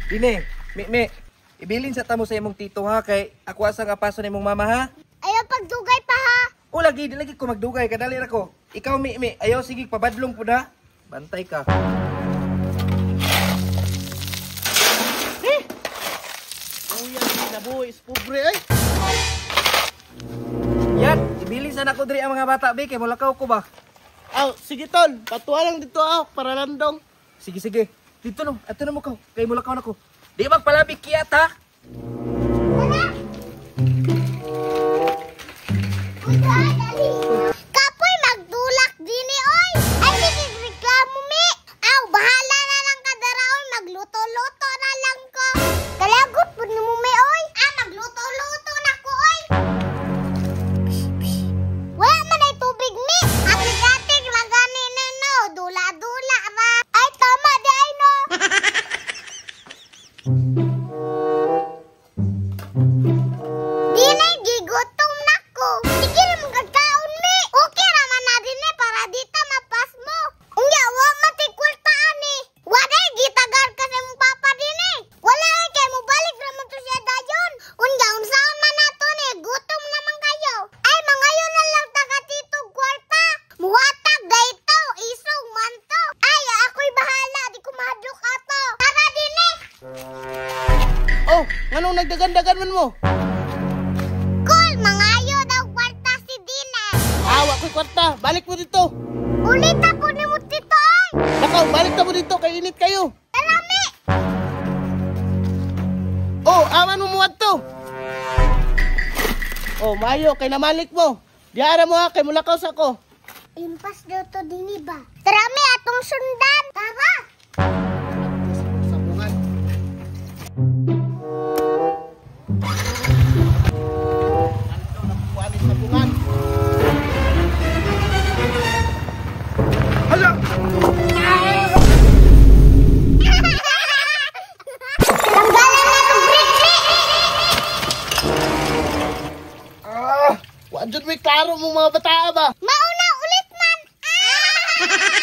Dine, mi, ibilin sa tamo sa imong tito ha kay ako asa nga paso ni imong mama ha. Ayaw pagdugay pa ha. O lagi, di lagi ko magdugay kadali ra ko. Ikaw mi, ayaw sige pabadlong pud ha. Bantay ka. Eh! Uya nabuhi is pobre ay. Yan, ibilin sa nako diri ang mga bata be kay mulakaw ko ba. Aw, sige tol, patuwa lang dito aw para landong. Sige sige. Dito no, ato na mo ka kay mulakaw nako. Di magpalabi kiyat ha. Kapoy magdulak dini oy. Ay sige reklamo mi. Aw bahala na lang kadara oy, magluto-luto na lang ko. Kalagot pud nimo mi oy. Ah magluto-luto na ko oy. Wala man ay tubig mi. Atik-atik lang gani na no, dula-dula ra. Ay tama di ay no. Dili gigutom na ko. Sige ra magkakaon mi. Okay ra man na dinhi para di ta mapasmo. Unya wa man ti kwarta ani. Wa day gitagar ka sa imong papa dinhi. Wala ay kay mobalik ra man to siya dayon. Unya unsaon man nato ni, gutom naman kayo. Ay mangayo na lang taga tito kwarta. Muhatag dayto, isog man to. Ay ako'y bahala, di ko mahadlok ato. Tara dinhi. Oh, nganong nagdagan-dagan man mo? Kol, mangayo daw kwarta si Dina. Ah, wa ko'y kwarta. Balik mo dito. Ulita po ni mo tito ay. Nakaw, balik na mo dito kay init kayo. Tara mi. Oh, aman mo muadto. Oh, mayo kay namalik mo. Diara mo ha kay mulakaw sa ko. Impas daw to dini ba? Tara mi atong sundan. Tara. Sabungan. Sabungan. Hala! Tanggalan na itong brake mi! Ah! Wa jud may klaro mong mga bataa ba? Mauna ulit man! Ah!